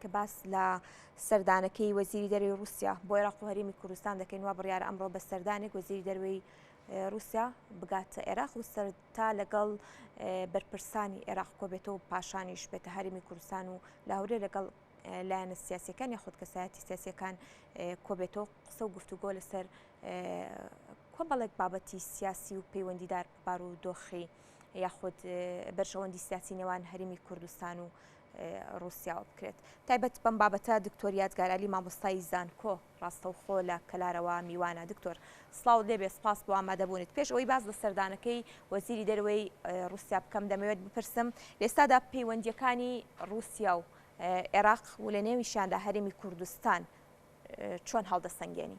کە باس لە سەردانەکەی وەزیری دەرەوەی ڕووسیا بۆ عێراق و هەرێمی کوردستان دەکەین، وا بڕیارە ئەمڕۆ بە سەردانێک وەزیری دەرەوەی ڕووسیا بگاتە عێراق و سەرتا لەگەڵ بەرپرسانی عێراق کۆبێتەوە و پاشانیش بێتە هەرێمی کوردستان و لە هەولێر لەگەڵ لایەنە سیاسیەکان یاخود کەسایەتی سیاسیەکان کۆبێتەوە قسە و گفتوگۆ لەسەر کۆمەڵێک بابەتی سیاسی و پەیوەندیدار بە بارودۆخی یاخود بەرژەوەندی سیاسی نێوان هەرێمی کوردستان و ڕووسیاوە بکرێت. تایبەت بەم بابەتە دکتۆر یادگار عەلی مامۆستای زانکۆ ڕاستەوخۆ لە کەلارەوە میوانە. دکتۆر سڵاوت لێبێ سپاس بۆ ئامادەبوونت. پێش ئەوەی باس لە سەردانەکەی وەزیری دەرەوەی ڕووسیا بکەم دەمەوێت بپرسم لە ئێستادا پەیوەندییەکانی ڕووسیا و عێراق و لە نێویشیاندا هەرێمی کوردستان چۆن هەڵدەسەنگێنی؟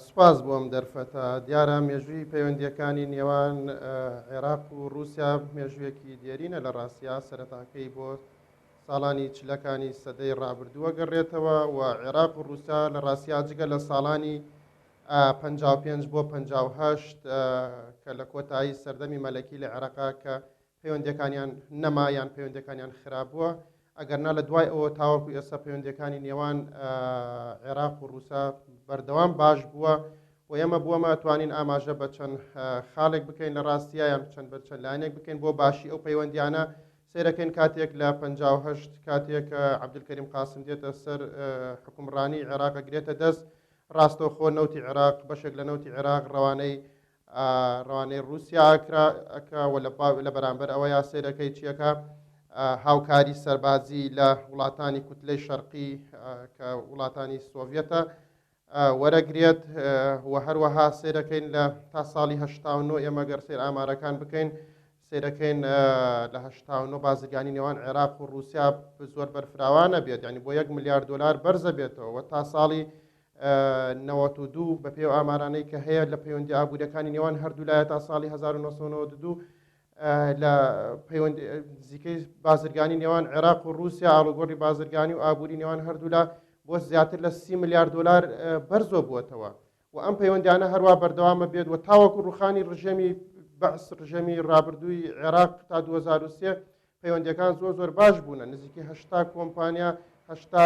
سوپاس بۆ ئەم دەرفەتە. دیارە مێژووی پەیوەندییەکانی نێوان عێراق و ڕووسیا مێژوویەکی دێرینە لە ڕاستیا، سەرەتاکەی بۆ ساڵانی چلەکانی سەدەی ڕابردووە گەڕێتەوە و عێراق و ڕووسیا لە ڕاستیا جگە لە ساڵانی 55 بۆ 58 کە لە کۆتایی سەردەمی مەلەکی لە عێراقا کە پەیوەندیەکانیان نەما یان پەیوەندیەکانیان خراپ بووە، ئەگەرنا لە دوای ئەوە تاوەکو ئێستا پەیوەندیەکانی نێوان عێراق و ڕووسا بەردەوام باش بووە و ئێمە بووەمە توانین ئاماژە بە چەند خاڵێک بکەین لە ڕاستیە یان چەند بە چەند لایەنێک بکەین بۆ باشی ئەو پەیوەندیانە. سەیرەکەین کاتێک لە 58 کاتێک عەبدولکەریم قاسم دێتە سەر حکومڕانی عێراق ئەگرێتە دەست، ڕاستەوخۆ نەوتی عێراق بەشێک لە نەوتی عێراق ڕەوانەی ڕەوانەی ڕووسیا ئەکرا ئەکا و لە بەرامبەر ئەوەیا سەیرەکەی چیەکە هاوکاری سەربازی لە وڵاتانی کوتلەی شەرقی کە وڵاتانی سۆڤەتە وەرەگرێت و هەروەها سەیرەکەین لە تا ساڵی 89 ئێمە گەر سەیر ئامارەکان بکەین سەیرەکەین لە 89 بازرگانی نێوان عێراق و رووسیا زۆر بەرفراوانە بێت، ینی بۆ 1 ملیار دلار بەرزە بێتەوە و تا ساڵی 92 بەپێی ئەو ئامارانەی کە هەیە لە پەیوەندی ئابووریەکانی نێوان هەردوو لایە تا ساڵی 1992 لە پەیوەندی نزیکەی بازرگانی نێوان عێراق و رووسیا ئاڵوگۆڕی بازرگانی و ئابووری نێوان هەردوولا بۆ زیاتر لە 30 ملیار دلار بەرزۆ بووەتەوە و ئەم پەیوەندیانە هەروە بەردەوامە بێت و تاوەکو ڕوخانی ڕژێمی بەعس ڕژێمی ڕابردووی عێراق تا 2003 پەیوەندیەکان زۆر زۆر باش بوونە، نزیکی 80 کۆمپانیا هەشتا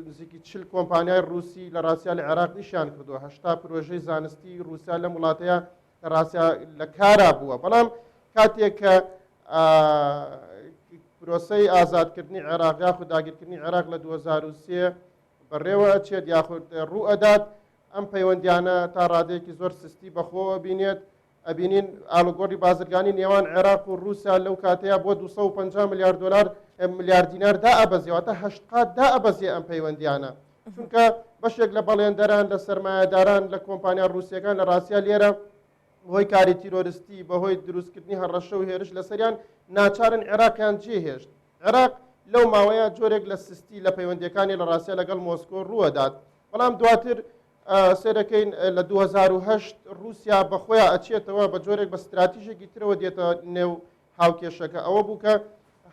نزیکی 40 کۆمپانیای ڕووسی لە ڕاستیا لە عێراق ئیشیان کردووە، 80 پرۆژەی زانستی ڕووسیا لەم وڵاتەیە لە ڕاستیا لە کارا بووە. بەڵام کاتێک کە پرۆسەی ئازادکردنی عێراق یاخود داگیرکردنی عێراق لە 2003 بەڕێوە ئەچێت یاخود ڕوو ئەدات، ئەم پەیوەندیانە تا ڕادەیەکی زۆر سستی بەخۆوە بینێت. ئەبینین ئاڵوگۆڕی بازرگانی نێوان عێراق و ڕووسیا لەو کاتەیە بۆ 250 ملیار دلار ملیار دینار دائەبەزێ، واتە هەشت قات دائەبەزێ ئەم پەیوەندیانە، چونکە بەشێک لە بەڵێندەران لە سەرمایەداران لە کۆمپانیا ڕووسیەکان لە ڕاستیا لێرە بەهۆی کاری تیرۆریستی بەهۆی دروستکردنی هەڕەشە و هێرش لەسەریان ناچارن عێراقیان جێهێشت. عێراق لەو ماوەیە جۆرێک لە سستی لە پەیوەندیەکانی لە ڕاستیا لەگەڵ مۆسکۆ ڕووەدات، بەڵام دواتر سەیرەکەین لە 2008 ڕووسیا بەخۆیان ئەچێتەوە بە جۆرێک بە ستراتیژێکی ترەوە دێتە نێو هاوکێشەکە. ئەوە بوو کە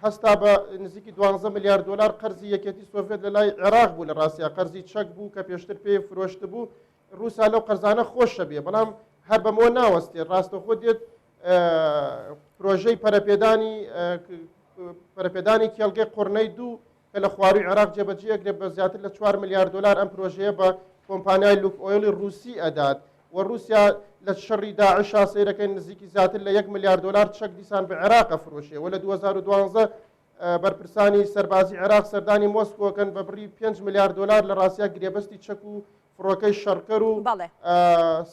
هەستا بە نزیکی 12 ملیار دلار قەرزی یەکێتی سۆڤێت لە لای عێراق بوو، لە ڕاستیا قەرزی چەک بوو کە پێشتر پێی فرۆشت بوو. ڕووسیا لەو قەرزانە خۆشە بێ، بەڵام هەر بەمەوە ناوەستێت، ڕاستەوخۆ دێت پرۆژەی پەرەپێدانی کێڵگەی قورنەی دوو کە لە خواروی عێراق جێبەجێ ئەکرێت بە زیاتر لە 4 ملیار دلار ئەم پرۆژەیە بە کۆمپانیای لوک ئۆیڵی ڕووسی ئەدات و ڕووسیا لە شەڕی داعشا سەیرەکەی نزیکی زیاتر لە 1 ملیار دلار چەک دیسان بە عێراق ئەفرۆشێ و لە 2012 بەرپرسانی سەربازی عێراق سەردانی مۆسکۆکەن بە بڕی 5 ملیار دلار لە ڕاستیا گرێبەستی چەک و فڕۆکەی شەڕکەر و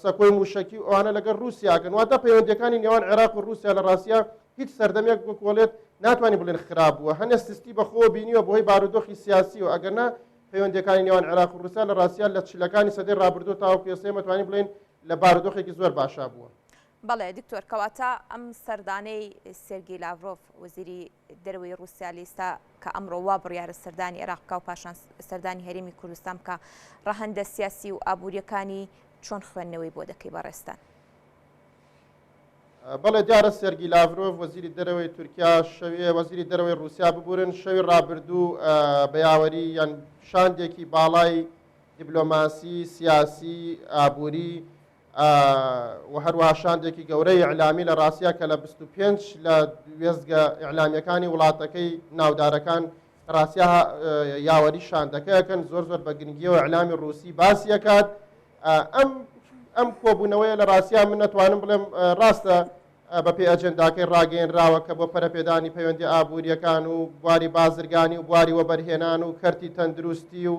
سەکۆی مووشەکی و ئەوانە لەگەڵ ڕووسیا کەن. واتە پەیوەندیەکانی نێوان عێراق و ڕووسیا لە ڕاستیا هیچ سەردەمێک وەکوڵێت ناتوانین بڵێن خراپ بووە، هەنێ سستی بەخۆوە بینیوە بەهۆی بارودۆخی سیاسی و ئەگەرنا پەیوەندیەکانی نێوان عێراق و ڕووسیا لە ڕاستیا لە چلەکانی سەدەی ڕابردوو تاوەکو ئێستا ئێمە توانین بڵێین لە بارودۆخێکی زۆر باشا بووە. بەڵێ دکتۆر، کەواتە ئەم سەردانەی سێرگی لاڤرۆف وەزیری دەرەوەی ڕووسیا لە ئیستا کە ئەمڕۆ وا بڕیارە سەردانی عێراق بکا و پاشان سەردانی هەرێمی کوردستان بکا، ڕەهەندە سیاسی و ئابوورییەکانی چۆن خوێندنەوەی بۆ دەکەی بەڕێزتان؟ بەڵێ دیارە سێرگی لاڤرۆڤ وەزیری دەرەوەی تورکیا شەوی وەزیری دەرەوەی ڕووسیا ببورن شەوی ڕابردوو بە یاوەری یان شاندێکی باڵای دیبلۆماسی سیاسی ئابووری و هەروەها شاندێکی گەورەی ئیعلامی لە ڕاستیا کە لە 25 لە وێستگە ئیعلامیەکانی وڵاتەکەی ناودارەکان ڕاستیا یاوەری شاندەکەکەن. زۆر زۆر بە گرنگیەوە ئیعلامی ڕووسی باسی ئەکات. ئەم ئەم کۆبوونەوەیە لە ڕاستیا من نەتوانم بڵێم ڕاستە بە پێی ئەجێنداکەی ڕاگەیەنراوە کە بۆ پەرەپێدانی پەیوەندی ئابووریەکان و بواری بازرگانی و بواری وەبەرهێنان و کەرتی تەندروستی و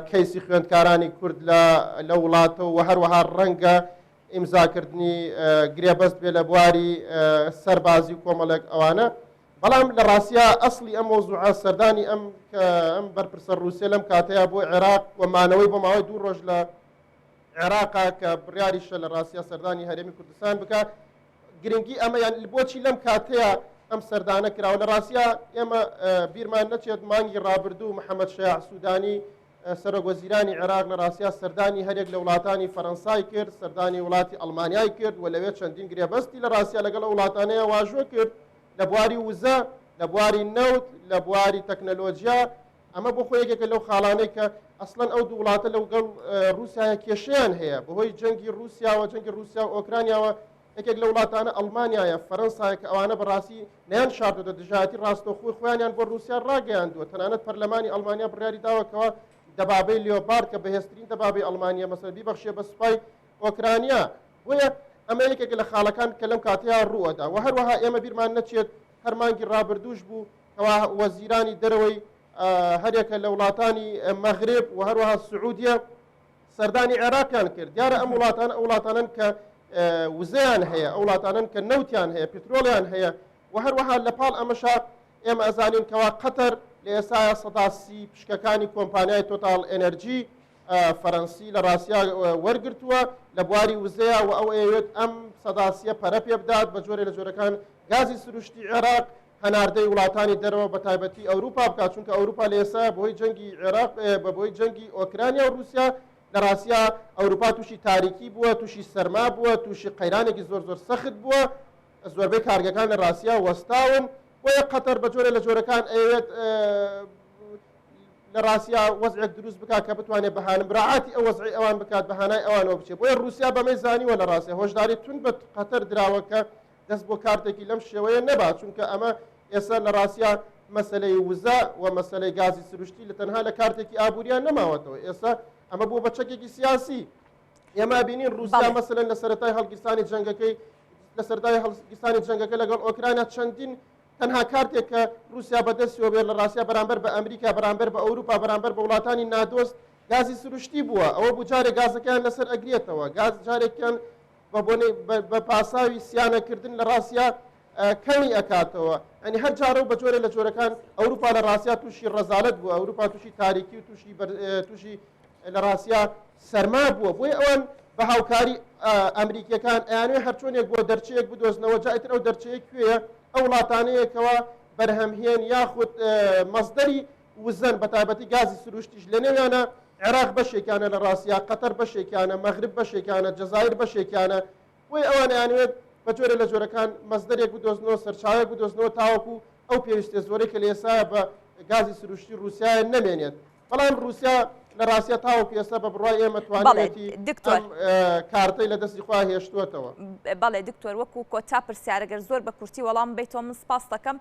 کەیسی خوێندکارانی کورد لە لە وڵاتە و هەروەها ڕەنگە ئیمزاکردنی گرێبەست بێ لە بواری سەربازی و کۆمەڵێک ئەوانە. بەڵام لە ڕاستیا ئەسڵی ئەم مەوزوعە سەردانی ئەم ئەم بەرپرسە ڕووسیە لەم کاتەیە بۆ عێراق و مانەوەی بۆ ماوەی 2 ڕۆژ لە عێراقا کە بڕیاریشە لە ڕاستیا سەردانی هەرێمی کوردستان بکە، گرنگی ئەمە یان بۆچی لەم کاتەیە ئەم سەردانە کراوە؟ لە ڕاستیا ئێمە بیرمان نەچێت مانگی ڕابردوو محەممەد شەیاع سوودانی سەرۆک وەزیرانی عێراق لە ڕاستیا سەردانی هەرێک لە وڵاتانی فەرەنسای کرد، سەردانی وڵاتی ئەڵمانیای کرد و لەوێ چەندین گرێبەستی لە ڕاستیا لەگەڵ ئەو وڵاتانەیە واژۆ کرد لە بواری وزە، لە بواری نەوت، لە بواری تەکنەلۆجیا. ئەمە بۆ خۆی یەکێکە لەو خاڵانەی کە ئەسڵەن ئەو دوو وڵاتە لەگەڵ ڕووسیایە کێشەیان هەیە بەهۆی جەنگی ڕووسیاوە، جەنگی ڕووسیا و ئۆکرانیاوە. یەکێک لە وڵاتانە ئەڵمانیایە، فەرەنسایە کە ئەوانە بەڕاستی نەیان شاردۆتە دژایەتی ڕاستەوخۆی خۆیانیان بۆ ڕووسیا ڕاگەیاندووە. تەنانەت پەرلەمانی ئەڵمانیا بڕیاری داوە کەوا دەبابەی لیۆپارد کە بەهێزترین دەبابەی ئەڵمانیە مەسەلەن بیبەخشێ بە سوپای ئۆکرانیا. بۆیە ئەمە یەکێکە لە خاڵەکان کە لەم کاتەیە ڕووەدا. و هەروەها ئێمە بیرمان نەچێت هەر مانگی ڕابردووش بوو کەوا وەزیرانی دەرەوەی هەرێکە لە وڵاتانی مەغرب و هەروەها سعودیە سەردانی عێراقیان کرد. دیارە ئەم وڵاتان ئەو وڵاتانن کە وزەیان هەیە، ئەو وڵاتانن کە نەوتیان هەیە، پترۆڵیان هەیە. و هەروەها لە پاڵ ئەمەشا ئێمە ئەزانین کەوا قەتەر لە ئێسایا 30% پشکەکانی کۆمپانیای تۆتاڵ ئێنەرجی فەرەنسی لە ڕاستیا وەرگرتووە لە بواری وزەیە و ئەو ئەیەوێت ئەم 30%ە پەرە پێ بدات بە جۆرێ لە جۆرەکان گازی سروشتی عێراق هەناردەی وڵاتانی دەرەوە بە تایبەتی ئەوروپا بکات، چونکە ئەوروپا لە ئێستا بەهۆی جەنگی عێراق بە بۆی جەنگی ئۆکرانیا و رووسیا لە ڕاستیا ئەوروپا تووشی تاریکی بووە، تووشی سەرما بووە، تووشی قەیرانێکی زۆر زۆر سەخت بووە، زۆربەی کارگەکان لە ڕاستیا وەستاون. بۆیە قەتەر بە جۆرە لە جۆرەکان ئەیەوێت لە ڕاستیا وەزعێک دروست بکات کە بتوانێت بەهانە مراعاتی ئەو وەزعی ئەوان بکات، بەهانای ئەوانەوە بچێت. بۆیە رووسیا بەمەی زانیوە لە ڕاستیا هۆشداری توند بە قەتەر دراوە کە دەست بۆ کارتێکی لەم شێوەیە نەبا، چونکە ئەمە ئێستا لە ڕاستیا مەسلەی وزە و مەسلەی گازی سروشتی لە تەنها لە کارتێکی ئابووریان نەماوەتەوە، ئێستا ئەمە بووە بە چەکێکی سیاسی. ئێمە بینین رووسیا مەسەلەن لە سەرەتای هەڵگیرسانی جەنگەکەی لە سەرەتای هەڵگیرسانی جەنگەکە لەگەڵ ئۆکرانیا چەندین تەنها کارتێک کە رووسیا بەدەستیەوە بێت لە ڕاستیا بەرامبەر بە ئەمریکا، بەرامبەر بە ئەوروپا، بەرامبەر بە وڵاتانی نادۆست گازی سروشتی بووە. ئەوە بوو جارێک گازەکەیان لەسەر ئەگرێتەوە، گاز جارێکیان بە بۆنەی بە پاساوی سیانەکردن لە ڕاستیا کەمی ئەکاتەوە. ئەنی هەر جارە و بە جۆرە لە جۆرەکان ئەوروپا لە ڕاستیا تووشی ڕەزالەت بووە، ئەوروپا تووشی تاریکی و تووشی تووشی لە ڕاستیا سەرما بووە. بۆیە ئەوان بە هاوکاری ئەمریکیەکان ئەیانوێ هەرچۆنێک بۆ دەرچەیەک بدۆزنەوە. جا ئیتر ئەو دەرچەیە کوێیە؟ ئەو وڵاتانەیەکەوە بەرهەمهێن یاخود مەسدەری وزەن بە تایبەتی گازی سروشتیش لەنێویانە. عێراق بەشێکیانە لە ڕاستیا، قەتەر بەشێکیانە، مەغرب بەشێکیانە، جەزایر بەشێکیانە. بۆیە ئەوان ئەیانوێت بە جۆرە لە جۆرەکان مەسدەرێک بدۆزنەوە، سەرچاوەیەک بدۆزنەوە تاوەکو ئەو پێویستە زۆرەی کە لە ئێستا بە گازی سروشتی رووسایە نەمێنێت. بەڵام رووسیا لە ڕاستیا تاوەکو ئێستا بە بڕوای ئێمە توانیویەتی دکتۆر کارتەی لە دەستی خۆیان هێشتووەتەوە. بەڵێ دکتۆر، وەکو کۆتا پرسیارەگەر زۆر بە کورتی وەڵام بیتەوە من سپاس دەکەم.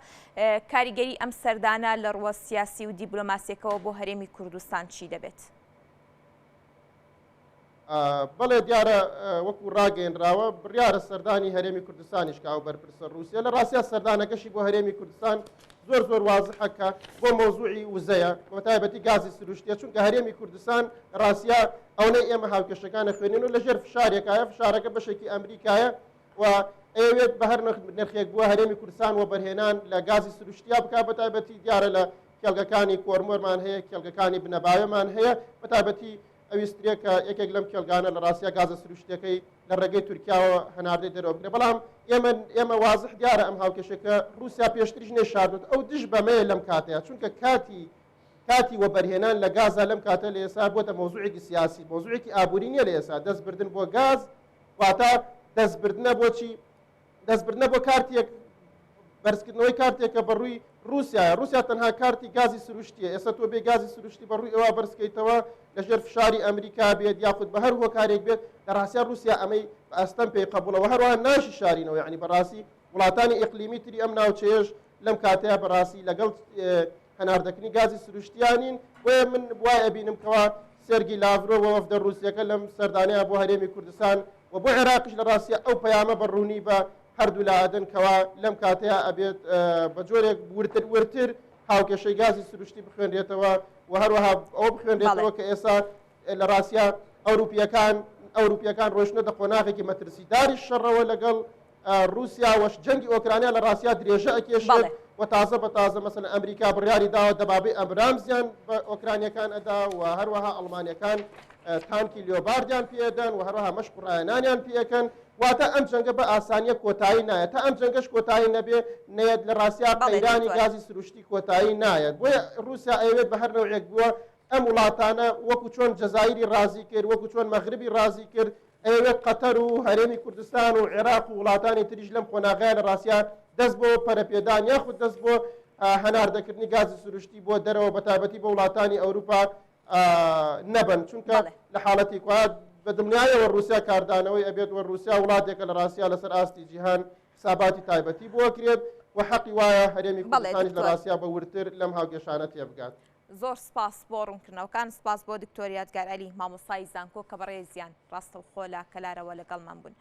کاریگەری ئەم سەردانە لە ڕووە سیاسی و دیبلۆماسیەکەوە بۆ هەرێمی کوردستان چی دەبێت؟ بەڵێ دیارە وەکو ڕاگەیەنراوە بڕیارە سەردانی هەرێمی کوردستانیش کە ئەو بەرپرسە ڕووسیە لە ڕاستیا سەردانەکەشی بۆ هەرێمی کوردستان زۆر زۆر وازحە کە بۆ مەوزوعی وزەیە بە تایبەتی گازی سروشتیە، چونکە هەرێمی کوردستان ڕاستیا ئەوەی ئێمە هاوکێشەکانە خوێنین و لەژێر فشارێکایە، فشارەکە بەشێکی ئەمریکایە و ئەیەوێت بە هەر نرخێک بووە هەرێمی کوردستان وەبەرهێنان لە گازی سروشتیا بکات. بە تایبەتی دیارە لە کێڵگەکانی کۆرمۆرمان هەیە، کێڵگەکانی بنەباوێمان هەیە، بە تایبەتی ئەویسترێ کە یەکێک لەم کێڵگانە لە ڕاستیا گازە سروشتیەکەی لە ڕێگەی تورکیاوە هەناردەی دەرەوە بکرێت. بەڵام ئێمە وازح دیارە ئەم هاوکێشەکە رووسیا پێشتریش نەیشاردوت، ئەو دژ بەمەیە لەم کاتەیە، چونکە کاتی وەبەرهێنان لە گازا لەم کاتە لە ئێستا بۆتە مەوزوعێکی سیاسی، مەوزوعێکی ئابووری نییە لە ئێستا. دەستبردن بۆ گاز واتە دەستبردنە بۆچی؟ دەستبردنە بۆ کارتێک، بەرزکردنەوەی کارتێکە بەڕووی رووسایە. رووسیا تەنها کارتی گازی سروشتیە. ئێستا تۆ بێ گازی سروشتی بەڕووی ئەوە بەرزکەیتەوە لەژێر فشاری ئەمریکا بێت یاخود بە هەر هۆکارێک بێت، لە ڕاستیا ڕووسیا ئەمەی بە ئەستەم پێی قەبووڵە و هەروەها ناشی شارینەوە یانی بەڕاستی وڵاتانی ئیقلیمی تری ئەم ناوچەیەش لەم کاتەیە بەڕاستی لەگەڵ هەناردەکردنی گازی سروشتیان نین. بۆیە من وای ئەبینم کەوا سێرگی لاڤرۆ و وەفدە ڕووسیەکە لەم سەردانەیان بۆ هەرێمی کوردستان و بۆ عێراقیش لە ڕاستیا ئەو پەیامە بە ڕوونی بە هەردوولا ئەدەن کەوا لەم کاتەیە ئەبێت بە جۆرێک ورتر ورتر هاوکێشەی گازی سروشتی بخوێنرێتەوە و هەروەها ئەوە بخوێنرێتەوە کە ئێستا لە ڕاستیا ئەوروپیەکان ئەوروپیەکان ڕۆشتنەتە قۆناغێکی مەترسیداری شەڕەوە لەگەڵ ڕووسیا وەش جەنگی ئۆکرانیا لە ڕاستیا درێژە ئەکێشێت و تازە بە تازە مەسەلەن ئەمریکا بڕیاری داوە دەبابەی ئەبرامزیان بە ئۆکرانیەکان ئەدا و هەروەها ئەڵمانیەکان تانکی لیۆباردیان پێدەن و هەروەها مەشق و ڕایەنانیان پێەکەن. واتە ئەم جەنگە بە ئاسانیە کۆتایی نایەت، تا ئەم جەنگەش کۆتایی نەبێ نەیەت لە ڕاستیا قەیرانی گازی سروشتی کۆتایی نایەت. بۆیە ڕووسیا ئەیەوێت بە هەر نەوعێک بووە ئەم وڵاتانە وەکو چۆن جەزائیری ڕازی کرد، وەکو چۆن مەغربی ڕازی کرد، ئەیەوێت قەتەر و هەرێمی کوردستان و عێراق و وڵاتانی تریش لەم قۆناغەیە لە ڕاستیا دەست بۆ پەرەپێدان یاخود دەست بۆ هەناردەکردنی گازی سروشتی بۆ دەرەوە بەتایبەتی بۆ وڵاتانی ئەوروپا نەبن، چونکە لە حاڵەتی کوا بە دڵنیایەوە ڕووسیا کاردانەوەی ئەبێت و ڕووسیا وڵاتێکە لە ڕاستیا لەسەر ئاستی جیهان حساباتی تایبەتی بۆ کرێت و حەقی وایە هەرێمی کوردستانیش لە ڕاستیا بە وردتر لەم هاوکێشانە تێبگات. زۆر سپاس بۆ ڕوونکردنەوەکان، سپاس بۆ دکتۆر یادگار عەلی مامۆستای زانکۆ کە بەڕێزیان ڕاستەوخۆ لە کەلارەوە لەگەڵمان بوون.